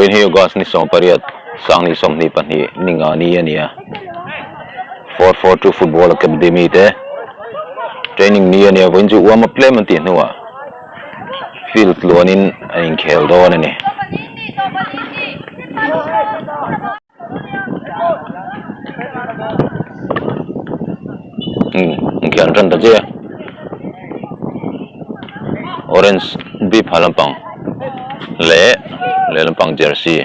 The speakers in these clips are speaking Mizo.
Vawiin hi August ni 18 sangni 22 ni nga ni a ni a 442 Football Academy te training ni a ni a vawiin chu warm up tlem an tih hnuah field tluanin an inkhel dawn a ni. Inkhel an tan ta chiah a orange bip ha lampang leh leh lampang jersey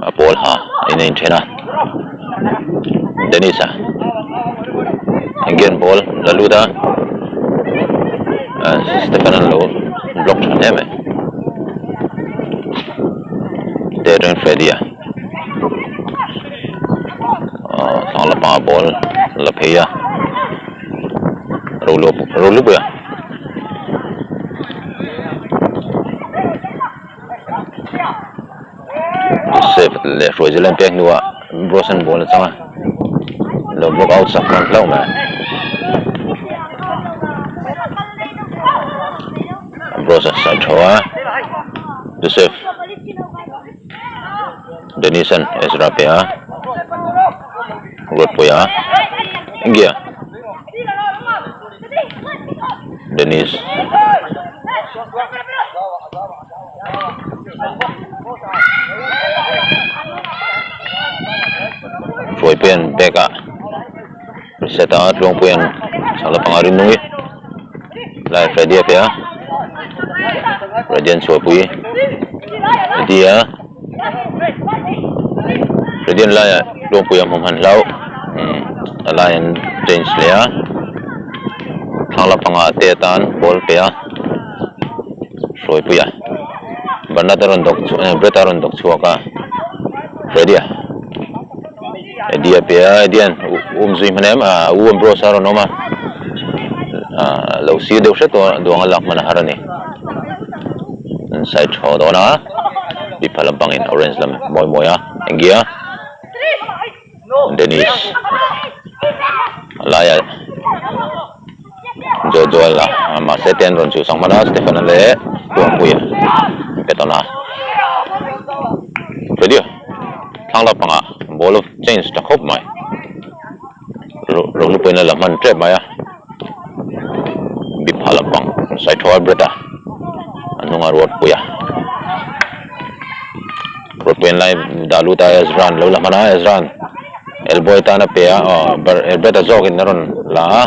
a pawl ha a in a inthen a Dennis a again ball la lut a Stephen an lo block tha hle mai. Te atangin Freddy a ahh thlang lampangah ball la phei a rolup rolupui a. Joseph leh Hruaizela an pek hnuah Bros an ball a chang a lo block out sak hman hlauh mai. Bros a sai tho a Joseph Dennis an Ezra pe a Ruatpuia India Dennis Hruaipuia'n bag ah reset a Tluangpuia'n chhak lampangah rinui lai Freddy a pe a Freddy an chhuahpui Freddy a Freddy an laiah Tluangpuia hmu hman hlauh umm a lai an change leh a thlang lampangah te atan ball pe a. Hruaipuia Bernard a rawn dawk chhuak Brett a rawn dawk chhuak a Freddy a Eddie a pe a Eddie an um zui hman em ah U Ambrose a rawn awm a ah lo sir deuh hret tawh a duang a lak hman a har a ni an side thaw dawn a pipa lampangin orange lam mawi mawi a engge a Dennis a laiah Jojoel a mahse te an rawn chu sang hman a Stephen a leh Tuangpuia an pe tawn a Freddy thlang lampangah ball of change ta khawp mai Rohlupuiin a la hman tep mai a Bipha lampang Saithaw Albert a a hnungah Ruatpuia Ruatpuiin lai dah lut a Ezra an lo la hman a Ezra an elbow tan a pe a aw Albert a zawkin a rawn la a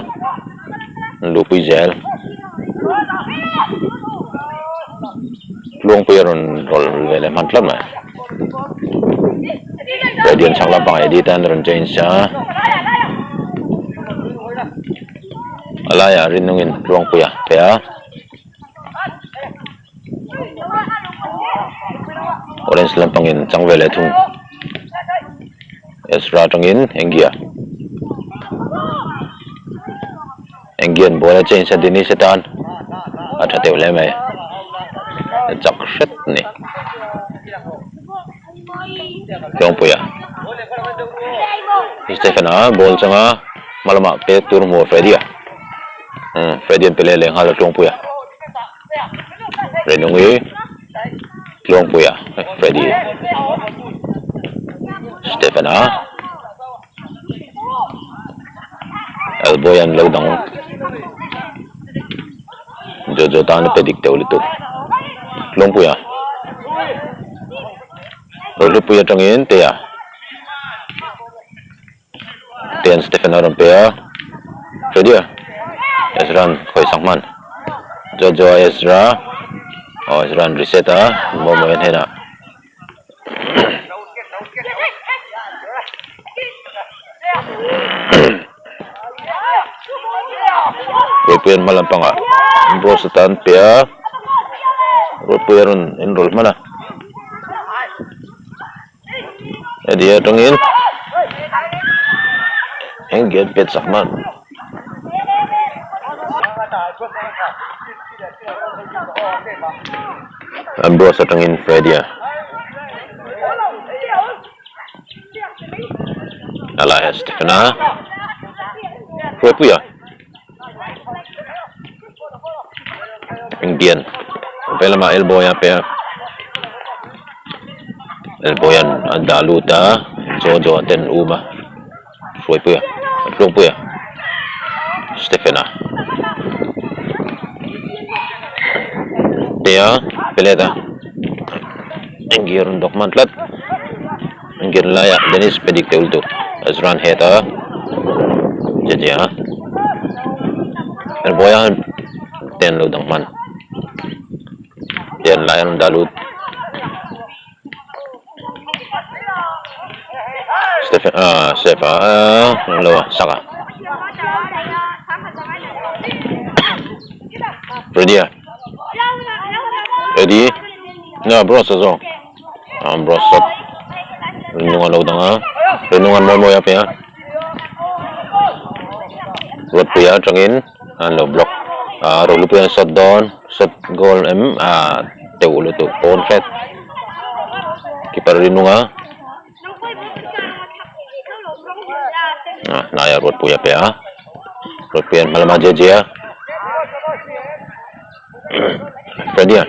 an luhpui zel Tluangpui a rawn rawlh ve leh hman tlat mai Radiant chhak lampangah Edith an rawn change a a laiah Rinnungin Tluangpuia a pe a. Orange lampangin chang ve leh thung Ezra atangin Engia Engian ball a change a Dennis atan a tha teuh hle mai a chak hret a ni Tlawngpuia Stephen a ball changa hma lamah pek tur hmu a Freddy a Freddy an pe leh leh nghal a Tlawngpuia. Renungi Tluangpuia Freddy Stephen-a Elboy an lo dang Jojo tan a pe dik deuh lutuk Tluangpuia Rohlupuia atangin Tea Ten Stephen a rawn pe a Freddy a Ezra an khawih sak hman Jojo a Ezra aw Ezra an reset a Momo a hnenah Ropuia an hma lampangah Bros atan pe a Ropuia a rawn enrawl hman a. Heti atangin eng gate pet sak hman Ambrose atangin Freddy a a laiah Stephen a Hruaipuia Indian vei lamah elbow a pe a. Elboy-a'n a dah lut a, Jojo-a ten an um a, Hruaipuia, Tluangpuia, Stephen-a te a pe let a, Engir an dawk hman tlat, Engir laiah Dennis pe dik teh ul duh, Ezra-a'n head a, Jeje-a, Elboy-a te an lo dang hman. Tian lai an rawn dah lut. Stephen ah Steph ah an lo a sak a. Ready a. Ready. Na bros a zawng. Ah bros sat. Rinung a lo dang a. Rinung an mawi mawi a pe a. Ruatpuia atangin an lo block a Rohlupuia an shot dawn shot goal em ah teuh lutuk pawn hret keeper rinung a ah hnaiah Ruatpuia pe a Ruatpuia an hma lamah J J a Freddy a.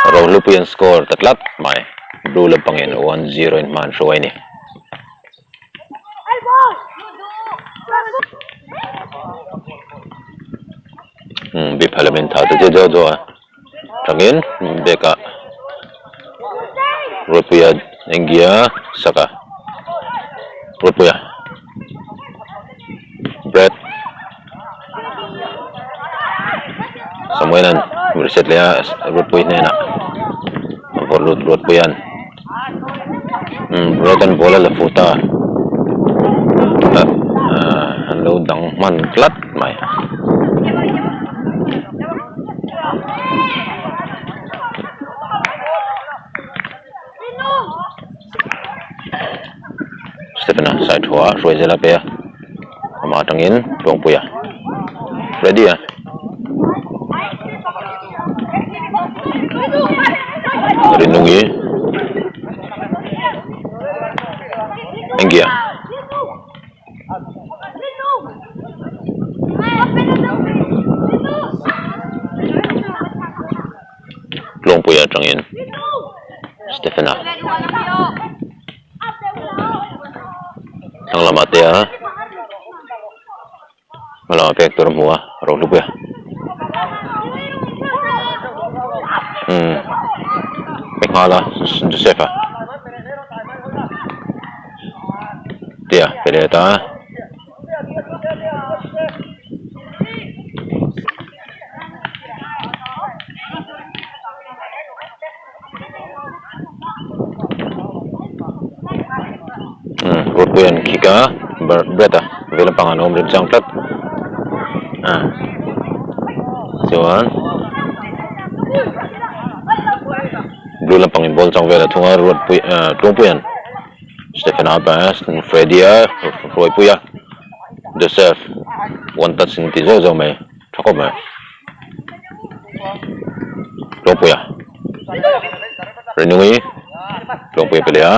Rohlupuii an score ta tlat mai. Blue lampangin 1-0 in hma an hruai a ni. Umm bip halamin tha ta che jo jo a tangin bag ah Ruatpuia enggia sak a Ruatpuia bread Samuel-a'n reset leh a Ruatpuii hnenah a vawrh lut Ruatpuia'n umm Ruatan ball a la fuh ta ah an lo dang hman tlat mai. Stephen-a side thuah hruai zel a pe a amah atangin Tluangpuia ready a Rinungi Enggia Tlawngpuia atangin Stephen-a thlang lamah te a hma lamah pek tur a hmu a Rohlupuia umm pe nghal a Joseph-a te a pe let a. Roadway an khik a bread a vei lampangah an awm rem chang tlat a chuan blue lampangin ball chang vel a thung a roadpui ah tluangpuia'n Stephen a pass Freddy a hruaipui a Joseph one touch in ti zeuh zeuh mai tha khawp mai Tlawngpuia Renungi Tlawngpuia pe leh a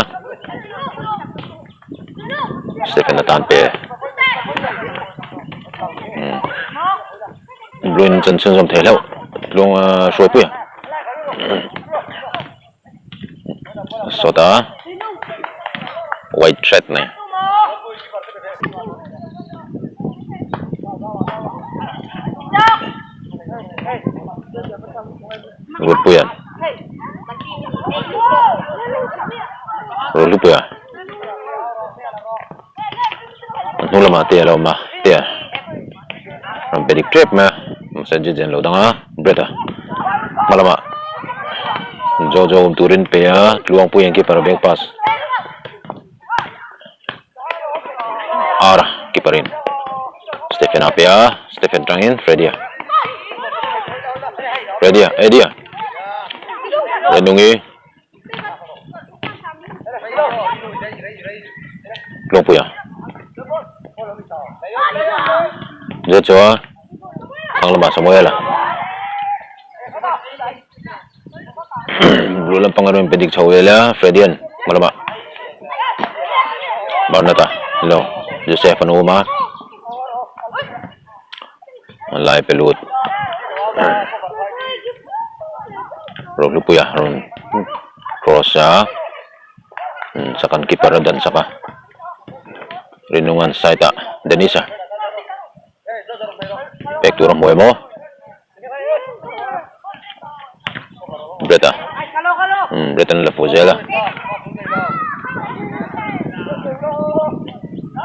Stephen atan pe umm blue in chanchin zawm thei hlauh Tluang hruaipuia. Sawta white thread mai. Rutpuia Rohlupuia a hnung lamah te a lo awm a te a rawn pe dik tep mai a mahse jeje an lo dang a bread a hma lamah jojo awm turin pe a tluangpui an keeper a back pass ar a keeper in Stephen a pe a Stephen tangin Freddy a Freddy a Eddie a Renungi. Tlawngpuia Zet chu a thlang lamah Samuel a blue lampang a rawn pe dik chho vel a Freddy-a'n hma lamah Barnett-a lo Joseph an awm a. Lai pe lut Rohlupuia rawn cross a second keeper a dan sak a Rinungan side ah Dennis a pek tur a hmu em aw Brett a Brett an la fuh zel a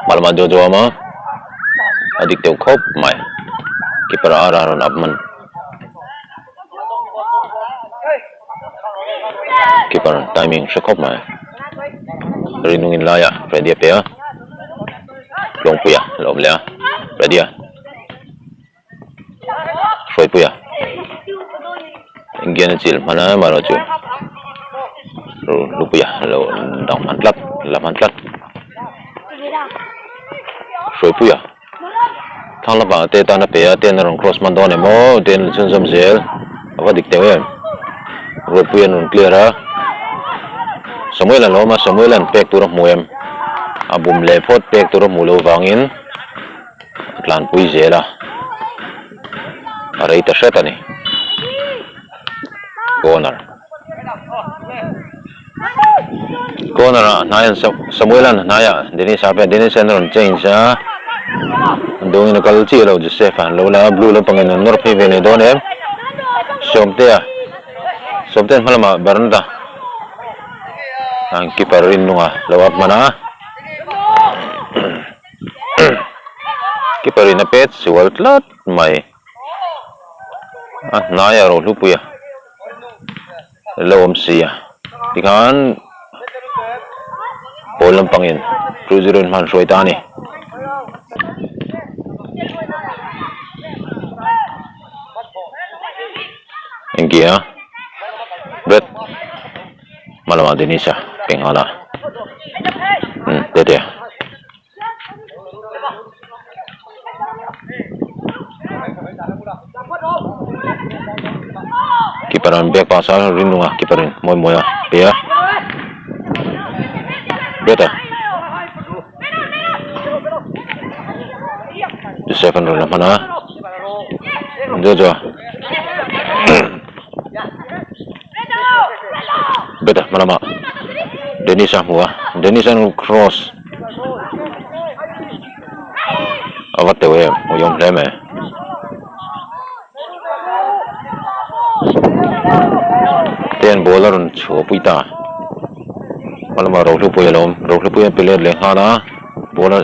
hma lamah Jojo a awm a a dik deuh khawp mai keeper a ara rawn up man keeper timing hre khawp mai rinung in laiah Freddy a pe a Tlawngpuia a lo awm leh a Freddy a. Hruaipuia Indian a chil hman a amaherawhchu Lupuia lo dang hman tlat la hman tlat Hruaipuia thlang lampang te tan a pe a ten a rawn cross hman dawn em aw ten a chhunzawm zel a va dik teuh em Ruatpuia an rawn clear a Samuel an lo awm a Samuel an pek tur a hmu em a bum leh phawt pek tur a hmuh loh vangin. A tlanpui zel a, a rei ta hret a ni. Corner. Corner ah hnai an Samuel an hnai ah Dennis a pek Dennis an rawn change a. Dawngin a kal chiah lo Joseph a an lo la a blue lampang in an nawr phei ve leh dawn em. Sawmtea Sawmtea hma lamah Bernard-a an keeper rinlunga lo up hman a. Keeper in a pet sual tlat mai a hnai a rohlupui a lo awm si a tikhan pawl lampang in 2-0 in hman hruai ta a ni. Engkia red hma lamah Dennis-a pe nghal a umm tete. Keeper an biak pass a rinung a keeper in mawi mawi a pe a better Joseph an rawn la hman a Jojo better hma lamah Dennis a hmu a Dennis an cross. A va teuh em a awm hle mai ten ball a rawn chhuah pui ta hma lamah Rohlupuii a lo awm Rohlupuii a pe let leh nghal a ball a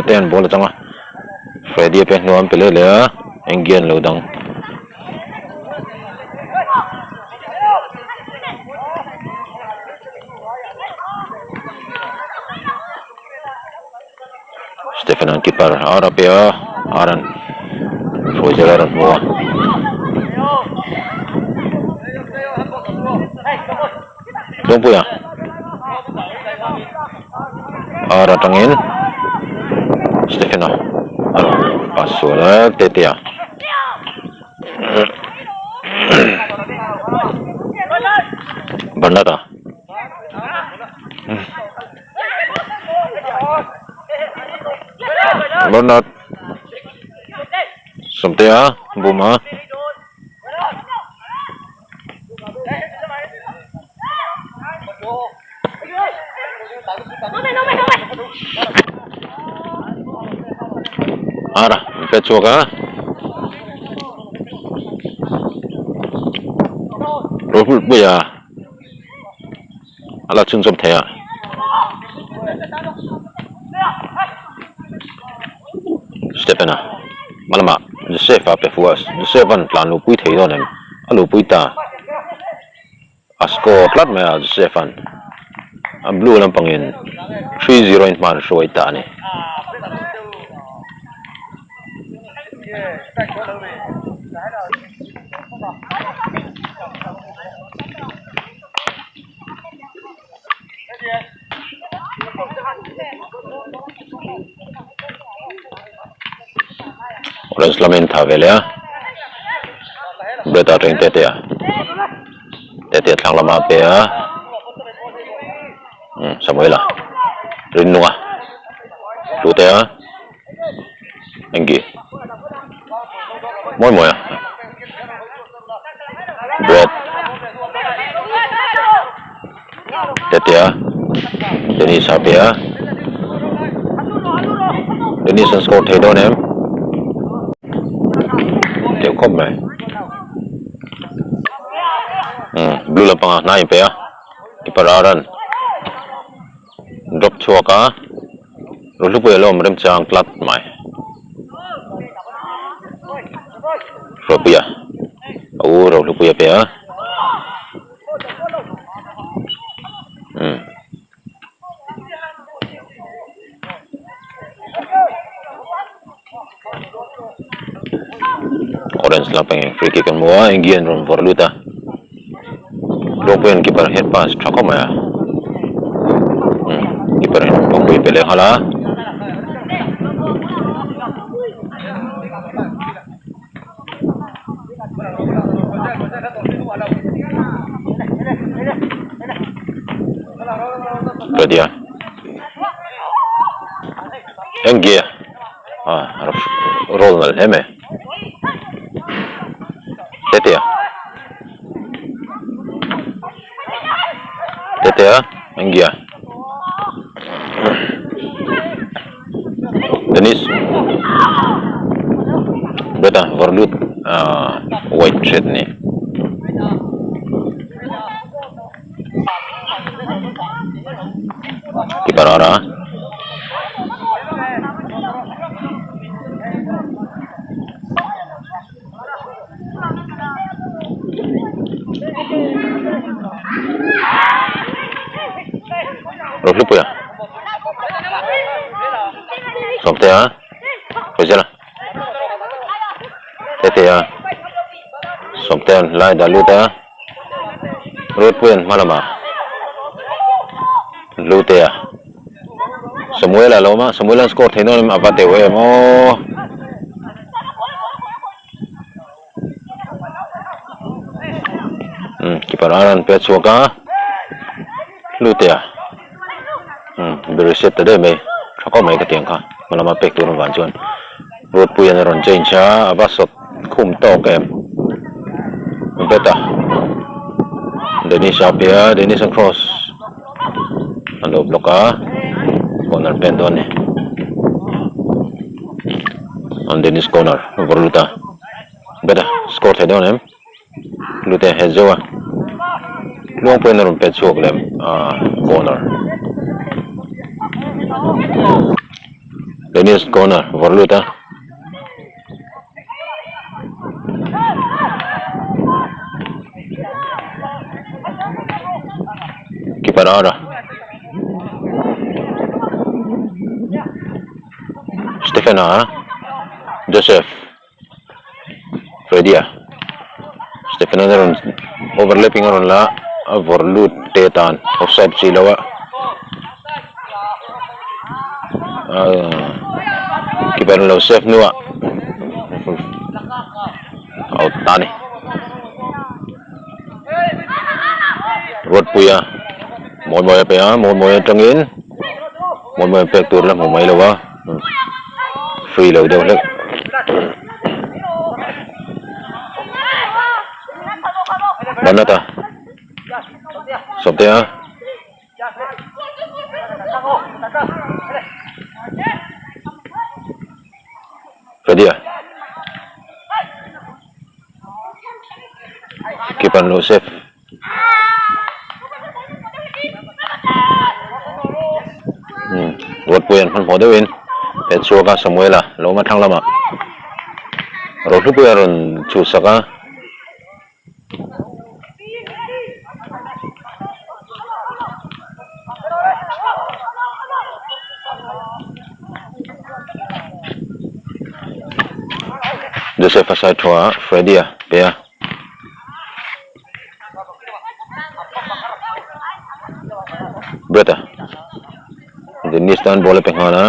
ten ball a chang a Freddy a pek hnuah an pe let leh a Enggian lo dang. Stephen an keeper ar a pe a ar an hruai zel a rawn hmu a. Tlawngpuia ar atangin Stephen a a rawn pass sual a Tetea. Bernard a. Bernard Sawmtea buma. Ara an pet chhuak a. Rohulpuia a la chhunzawm thei a. Stephen a hma lamah Joseph a pe fuh a Joseph an tlan luh pui thei dawn em a luh pui ta a score tlat mai a Joseph an a blue lampang in 3-0 in hma an hruai ta a ni. Orange lamin tha ve leh a Brett-a atangin Tete-a Tete-a thlang lamah a pe a umm Samuel-a Rinnunga Hlute-a Enggi. Mawi mawi a. Bread. Tetea. Dennis a pe a. Dennis an score thei dawn em? Teuh khawp mai. Umm blue lampangah hnai in pe a. Keeper a run. Drop chhuak a. Rohlupuia lo awm remchang tlat mai. Rohlupuia a u Rohlupuia pe a. Umm. Orange lampangin free kick an hmu a, Engi an rawn vawrh lut a. Lawngpuia'n keeper head pass tha khawp mai a. Umm keeper in Lawngpui a pe leh nghal a. Ready a. Engi a. Ah roll nalh hle mai. Tetea. Tetea Engia. Dennis. Beta Vorlut ah white shirt ni. Keeper ara. Rohlupuia Sawmtea Hawizela Tetea Sawmtea'n lai dah lut a Ruatpuia'n hma lamah Lutea Samuela a lo awm a Samuela'n score thei dawn em a va deuh em aw. Umm keeper a rawn pet chhuak a Hlutea umm beri set ta daih mai tha khawp mai ka tiang kha hma lama pek tur avang chuan Ruatpuia'n a rawn change a a va sawt khum tawk em Beta Dennis a pe a Dennis a cross a lo block a corner pen dawn a ni. An Dennis corner vawrh lut a bet a score thei dawn em lut e he zo a Tluangpuiin a rawn pet chhuak leh ah corner Dennis corner vawrh lut a. Keeper ara Stephena Joseph Freddy-a Stephena a rawn overlapping a rawn la a vawrh lut te tan offside chi lo a ahh keeper an lo save hnuah out ta a ni Ruatpuia mawi mawi a pe a mawi mawi atangin. Mawi mawi pek tur la hmu mai lo a free lo deuh hlek. Banata Sawmtea Freddy-a Keeper an lo save. Ruatpuii an hmanhmawh deuhin he chhuak a Samuela lo awm a thlang lamah Rohlupuii a rawn chhuhsak a. Joseph a side thu a Freddy-a pe a. Brett a Dennis tan ball a pe nghal a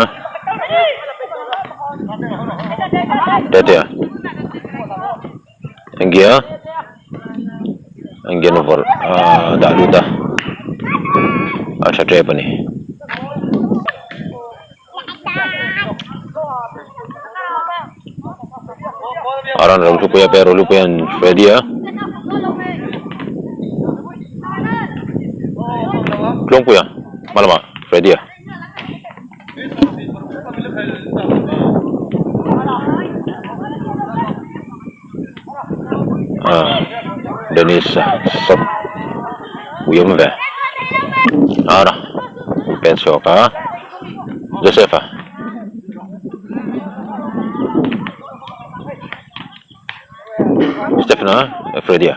Tete a Enggia Enggia na vawrh a dah lut a a tha tep a ni. Aran Rohlupuia pawh Rohlupuia'n Freddy a Tluangpuia hma lamah Freddy a. Ah Dennis a sawt ui awm ve Ara pen chhuak a Joseph a. Stephen a Freddy a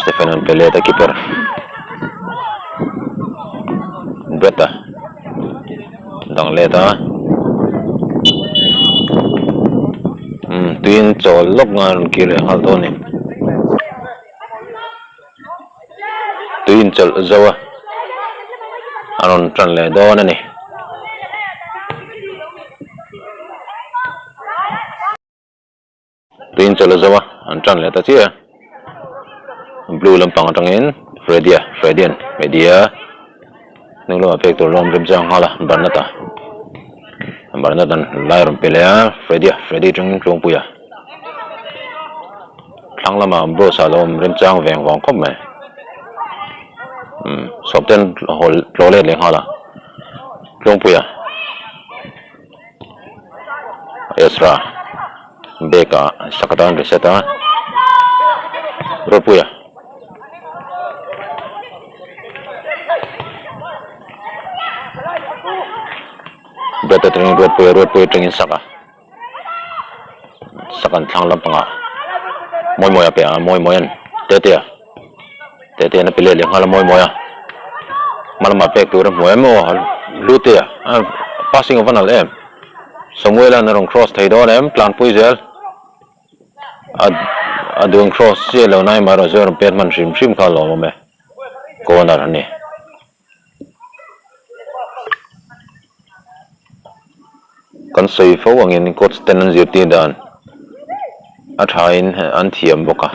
Stephen an pe let a keeper Brett a dang let a umm tuiin chawl lawk nga a rawn kir leh nghal dawn a ni tuiin chawlh zo a a rawn tan leh dawn a ni. Tuiin chawlh a zo a, an tan leh ta chiah a. Blue lampang atangin Freddy-a, Freddy-a'n Freddy-a hnung lamah pek tur lawm remchang nghal a, Barnett-a. Barnett-a'n lai a rawn pe leh a, Freddy-a, Freddy atangin Tluangpuia. Thlang lamah Ambrose-a lo awm remchang veng vawng khawp mai. Umm sawmten haw tlawh let leh nghal a, Tluangpuia. Ezra bag ah sak atan reset a Ropuia Ruat atangin Ruatpuia Ruatpuia atangin sak a sak an thlang lampangah mawi mawi a pe a mawi mawi an Tetea Tetea na pe leh leh nghal a mawi mawi a hma lamah pek tur a hmu em aw Hlutea a passing a va nalh em Samuel an a rawn cross thei dawn em tlanpui zel a a duan cross chiah lo nai mah erawh chu a rawn pet hman hrim hrim kha a lawmawm e corner a ni. Kan sawi fo angin coach ten an zirtir dan a thain an thiam bawk a,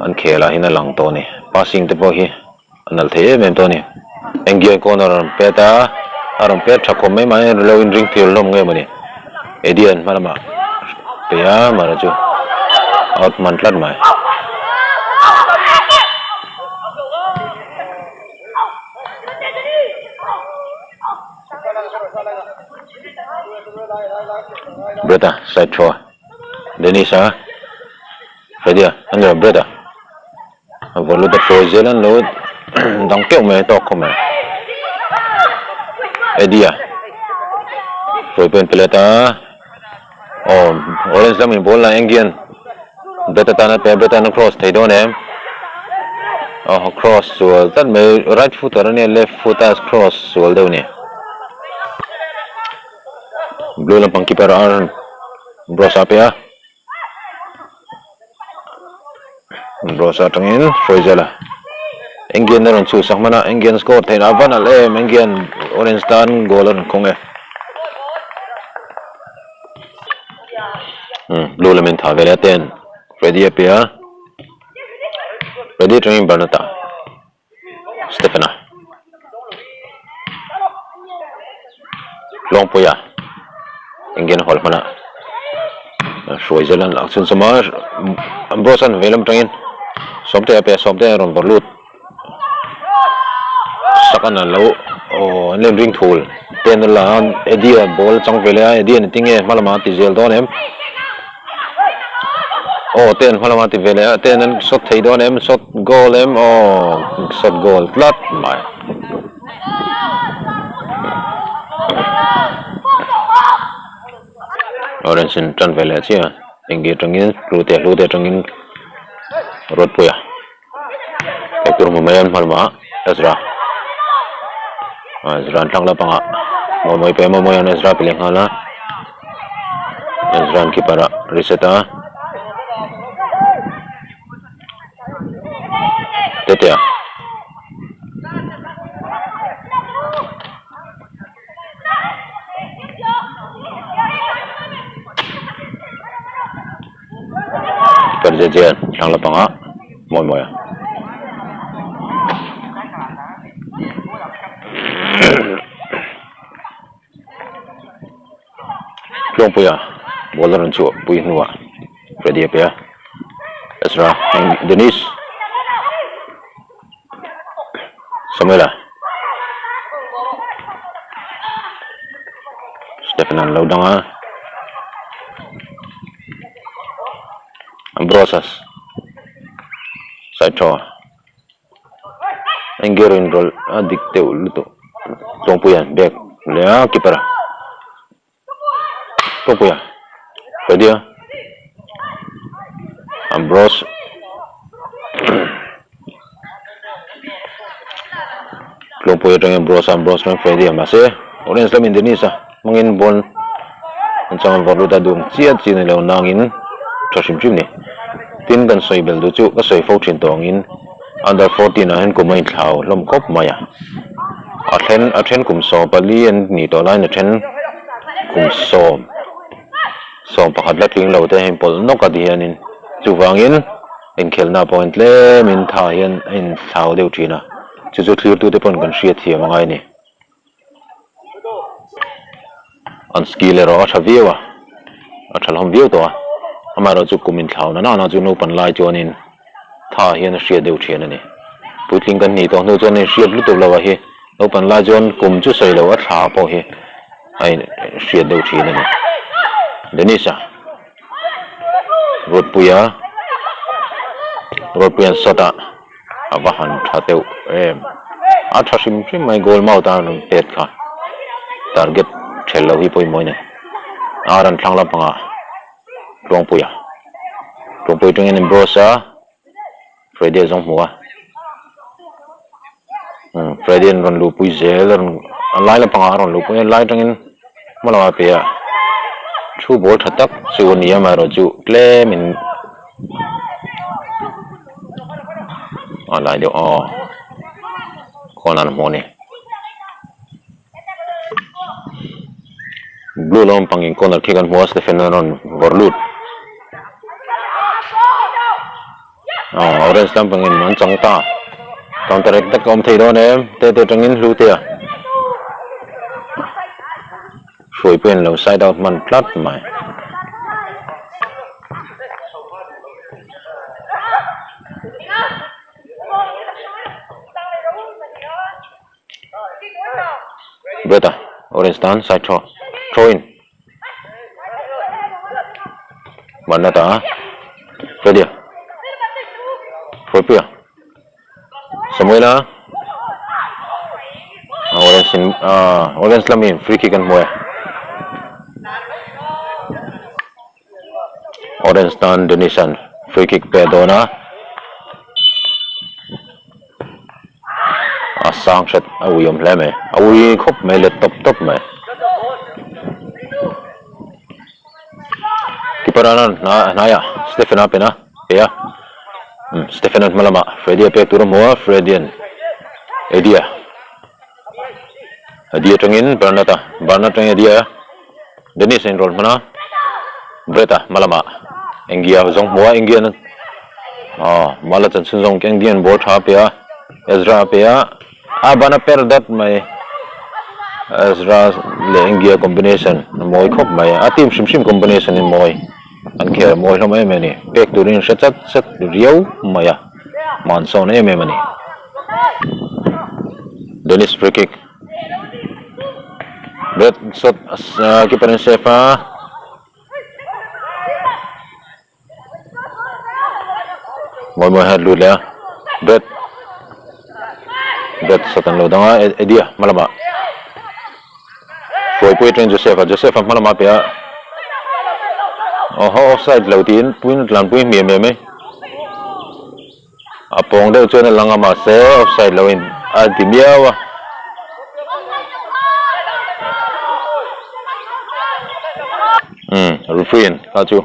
an khel ah hian a lang tawh a ni. Passing te pawh hi a nalh thei em em tawh a ni. Enggian corner a rawn pet a, a rawn pet tha khawp mai mai a lo inring thil hlawm nge mawni. Edian hma lamah pe a mahse chu out hman tlat mai. Brett-a side throw a Dennis-a Freddy-a a ni lo Brett-a a vaw lut a hruai zel an lo dang keuh mai a tawk khawp mai Eddie-a hruai pawhin pe let a aw orange lamin ball la eng hian Brett-a tan a pe a Brett-a an cross thei dawn em aw cross sual tlat mai right footer a nia left foot a cross sual deuh a ni. Blue lampang keeper a rawn Bros a pe a Bros atangin Hruaizela a Enggian a rawn chhuhsak hman a Enggian score theihna a va nalh em Enggian orange tan goal a rawn khawng e umm blue lamin tha ve leh a ten Freddy a pe a Freddy atangin Bernard a. Stephen-a Tlawngpuia Indian hall hmana hruai zel an lak chhun sawm a Ambrose-a'n veilam atangin Sawmtea a pe a Sawmtea a rawn vawrh lut sak an lo aw an len ring thul ten a la a Eddie-a ball a chang ve leh a Eddie-a'n tinge hma lamah a ti zel dawn em. Aw ten hma lama ti ve leh a ten an shot thei dawn em shot goal em aw shot goal tlat mai. Orange in tan ve leh chiah a engge atangin hlute hlute atangin Ruatpuia eitur hmu mai an hma lamah Ezra Ezra an thlang lampangah mawi mawi pe mawi mawi an Ezra pe leh nghal a. Ezra'n keeper ah reset a Tetea Keeper Jejea'n thlang lampangah mawi mawi a. Tlawngpuia. Ball a rawn chhuah pui hnuah Freddy a pe a, Ezra, Dennis, Samuela, Stephen an lo dang a, Ambrosas, Saithaw. Engge rawn rawlh a dik deuh lutuk Tawngpuia bag leh a keeper a Tawngpuia Freddy a Ambrose Tawngpuia atangin Ambrose a Ambrose atangin Freddy a mahse Orange lamin Dennis a hmangin ball an chang an vawrh lut a duh ang chiah chiah a ni lo nangin tha hrim hrim a ni. Tin kan sawi bel duh chu ka sawi fo thin tawh angin under 14 ah hian kum a inthlau hlawm khawp mai a, a then a then kum 14 an nih tawh laiin a then kum sawm sawm pakhat la tling lo te a inpawlh nawk a ti hianin chuvangin inkhelhna pawh hian tlemin tha hian a inthlau deuh thin a, chu chu thlirtute pawn kan hriatthiam a ngai a ni. An skill erawh a tha viau a, a tha hlawm viau tawh a, amaherawh chu kum inthlau na nana chu naupan lai chuanin tha hian a hriat deuh thian a ni. Puitling kan nih tawh hnu chuan a inhriat lutuk lo a hi, naupan lai chuan kum chu sawi lo a thla pawh hi a inhriat deuh thin a ni. Dennis-a Ruatpuia Ruatpuia'n shot a. A va han tha deuh em. A tha hrim hrim mai goal mouth a rawn pet kha. Target ṭhel loh hi pawimawh a ni. A rawn thlang lampangah Tluangpuia. Tluangpui atangin Ambrose a Freddy a zawng hmu a. Umm Freddy an rawn luhpui zel a rawn a lai lampangah a rawn luhpui a lai atangin hma lamah a pe a. Thu ball tha tak chu a ni a amaherawhchu tlemin. A lai deuh aw khawn an hmuh a ni blue lampang in corner khi kan hmu a stephen a rawn vawrh lut aw orange lampang in an chang ta counter attack a awm thei dawn em te te atangin hlu te a hruai pawh in lo side out hman tlat mai. Brett a orange tan side throw throw in Manat a Freddy a Hruaipuia Samuel a orange in ah orange lamin free kick an hmu e. Orange tan Dennis an free kick pe dawn a, a sang hret a ui awm hle mai, a ui khawp mai let tawp tawp mai. Keeper a rawn hnai a, Stephen a pen a, pe a, umm Stephen an hma lamah Freddy a pek tur a hmu a, Freddy an Eddie a, Eddie atangin Bernard a, Bernard atangin Eddie a. Dennis a inrawl hman a, Brett a hma lamah Engia zawng hmu a, Engia na aw mala chan chhun zawng Engia an ball tha a pe a, Ezra a pe a, a ban a per dat mai, Ezra leh Engia combination a mawi khawp mai, a team hrim hrim combination hi mawi an khel a mawi hlawm em em a ni, pek turin hre chat chat riau mai a, hmansawn em em a ni. Dennis free kick. Red shot keeper in save a. Mawi mawi hian lut leh a. Red Red shot an lo dang a Eddie a hma lamah Hruaipui atangin Joseph a Joseph a hma lamah a pe a. Awhaw offside lo tiin puiin tlanpui hmiah hmiah mai. A pawng deuh chuan a lang a mahse offside lo in a ti miau a. Umm referee in kha chu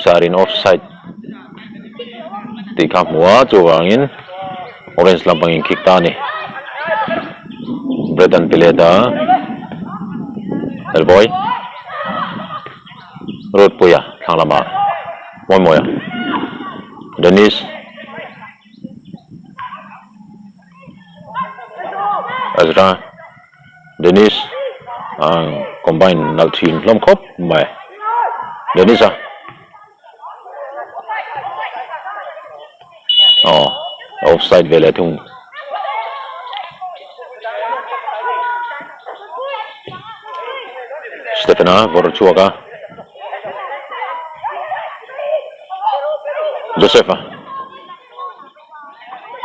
sar in offside tih kha a hmu a chuvangin orange lampang in kick ta a ni. Brett an pe let a Hellboy Ruatpuia thlang lamah Mawimawia. Dennis Ezra Dennis ang combine nalh thin hlawm khawp mai. Dennis-a aw offside ve leh thung. Stephen-a vawrh chhuak a. Joseph-a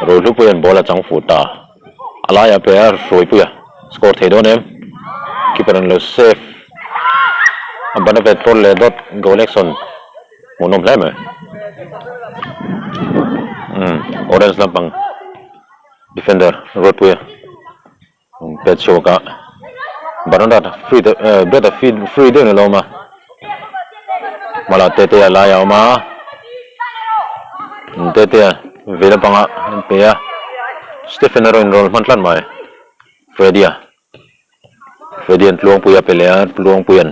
Rohlupuia'n ball a chang fuh ta. A laiah pe a Hruaipuia score thei dawn em? Keeper an lo save. A ban a vet pawl leh dawt goal action hmuhnawm hle mai. Umm orange lampang defender Ruatpuia. Pet chhuak a Bernard free deuh eh Brett a free deuhin a lo awm a hmalah Tetea lai a awm a Tetea vei lampangah an pe a Stephen a rawn inrawl hman tlat mai Freddy-a Freddy-a'n Tluangpuia a pe leh a Tluangpuia'n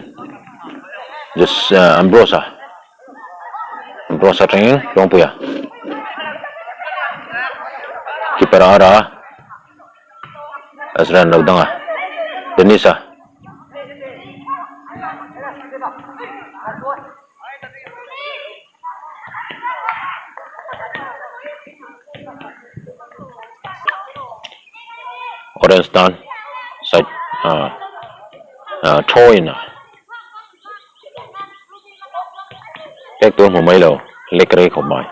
Jose Ambrose-a Ambrose atangin Tluangpuia keeper a ara a. Ezra an lo dang a, Dennis-a. Orange tan side ah ah thawiin a pek tur hmu mai lo lek rei khawp mai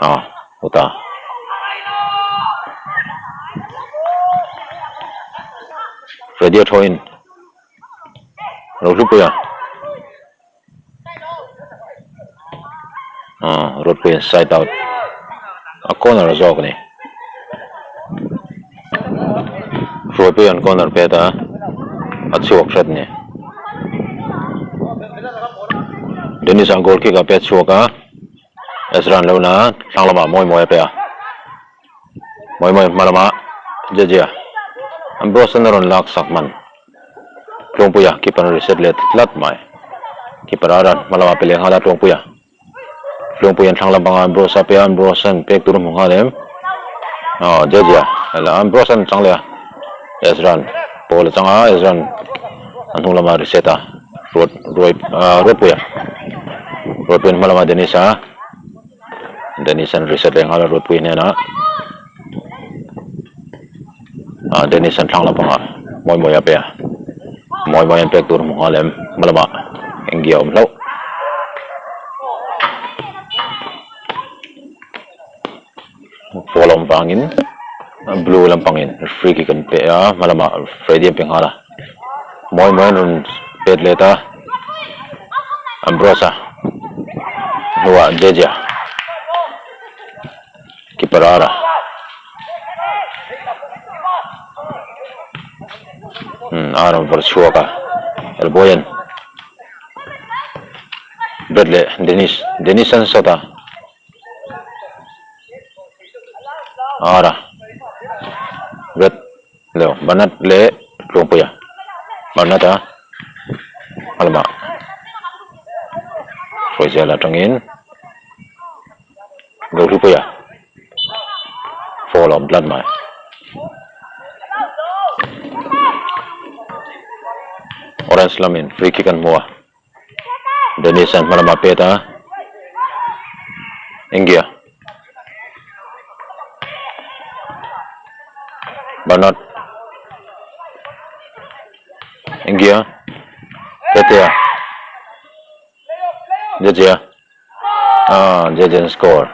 ah hutah. Freddy a thawiin Rohlupuia ah Rohlupuia'n side out a corner zawk a ni Hruaipuia'n corner pet a a chhuak hret a ni Dennis-a'n goal kick a pet chhuak a. Ezra an lo na thlang lamah mawi mawi a pe a, mawi mawi hma lamah Jejia Ambrose an a rawn lak sak hman Tluangpuia keeper an reset let tlat mai keeper a ran hma lamah pe leh nghal a Tluangpuia Tluangpuia an thlang lam panga Ambrose a pe a Ambrose an pek tur a hmu nghal em aw Jejia Ambrose an chang leh a Ezra an ball a chang a Ezra an a hnung lamah reset a. Ruat ruai ah Ruatpuia Ruatpuia'n hma lama Dennis-a Dennis-a'n reset leh nghal a Ruatpuia hnenah ah Dennis-a'n thlang lampangah mawi mawi a pe a mawi mawi an pek tur hmu nghal em hma lamah eng ge a awm hlauh. Ball a awm vangin blue lampangin free kick an pe a hma lamah Freddy an pe nghal a mawi mawi an rawn pet let a Ambrose a hnuah Jeje a keeper ara umm a rawn vawrh chhuak a Elboy-a'n Brad leh Dennis Dennis an shot a. Ara red leh banat leh tluangpuia banat a hma lamah hruaizel atangin Rohlupuia foul a awm tlat mai. Orange lamin free kick an hmu a. Dennis an hma lamah pet a India Bernard India Tetea Jejea ah Jejean score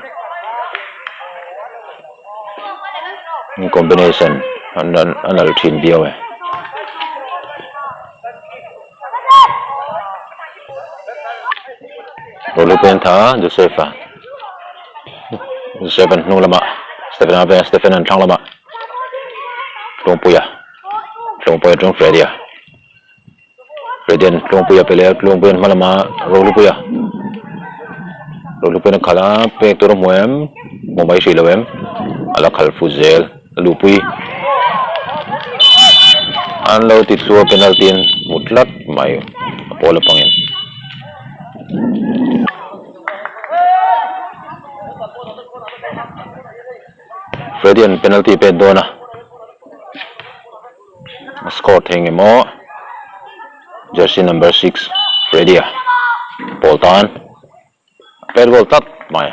combination an nalh thin viau e. Rohlupuian tha Joseph a Joseph an hnung lamah Stephen a veng a Stephen an thlang lamah Tlawngpuia Tlawngpuia atang Freddy a Freddy an Tlawngpuia pe leh a Tlawngpuia an hma lamah Rohlupuia Rohlupuian a khalh a pek tur a hmu em hmu mai hrih lo em a la khalh fu zel. Lupui an lo ti thlua penalty an hmu tlat mai a pawl apangin. Freddy an penalty pet dawn a a score thei nge maw jersey number 6 Freddy a. pawl tan a pet goal tlat mai.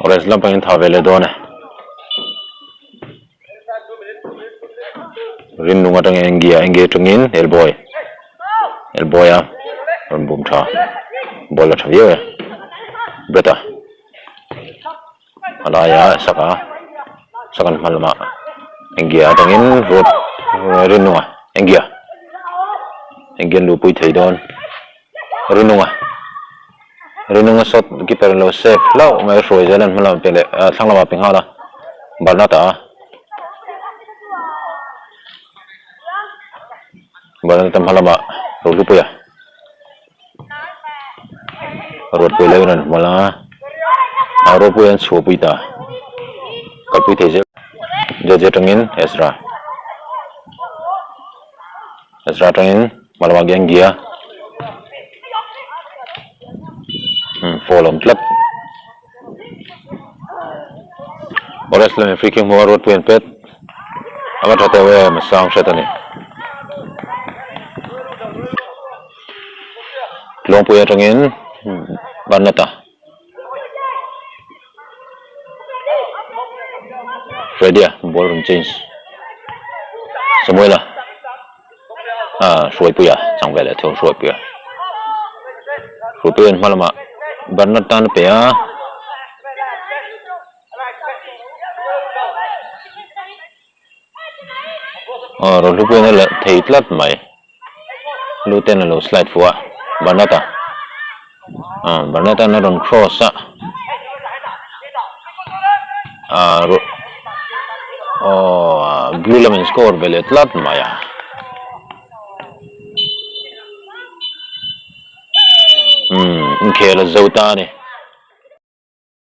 Orange lampangin tha ve leh dawn e. Rinlung atangin Engia, Engia atangin Elboy, Elboy a rawn bum tha, ball a tha viau e, Brett-a a laia Saka, Saka-an hma lamah Engia atangin Ruat Rinlunga, Engia, Engia an luhpui thei dawn, Rinlunga, Rinlunga shot keeper in lo save hlauh mai a hruai zel a an hma lamah pe leh thlang lamah pe nghal a Barnata a Barnata hma lamah Rohlupuia Ruatpuia lo in rawn hmawlh a a Rohlupuia an chhuahpui ta kalpui thei zel Jeje atangin Ezra Ezra atangin hma lamah Gengia umm foul a awm tlat Orange lamin free kick hmuh a Ruatpui an pet a va tha teuh em a sang hret a ni Tlawngpui atangin Barnett-a Freddy-a ball rawn change Samuel-a ah Hruaipuia chang veleh thung Hruaipuia Hruaipuia an hma lamah Bernard tan a pe a. Aw Rohlupuiin a la thei tlat mai lu ten a lo slide fuh a Bernard-a ah Bernard-a'n a rawn cross a ah aw blue lamin score ve leh tlat mai a. Umm inkhel a zo ta a ni.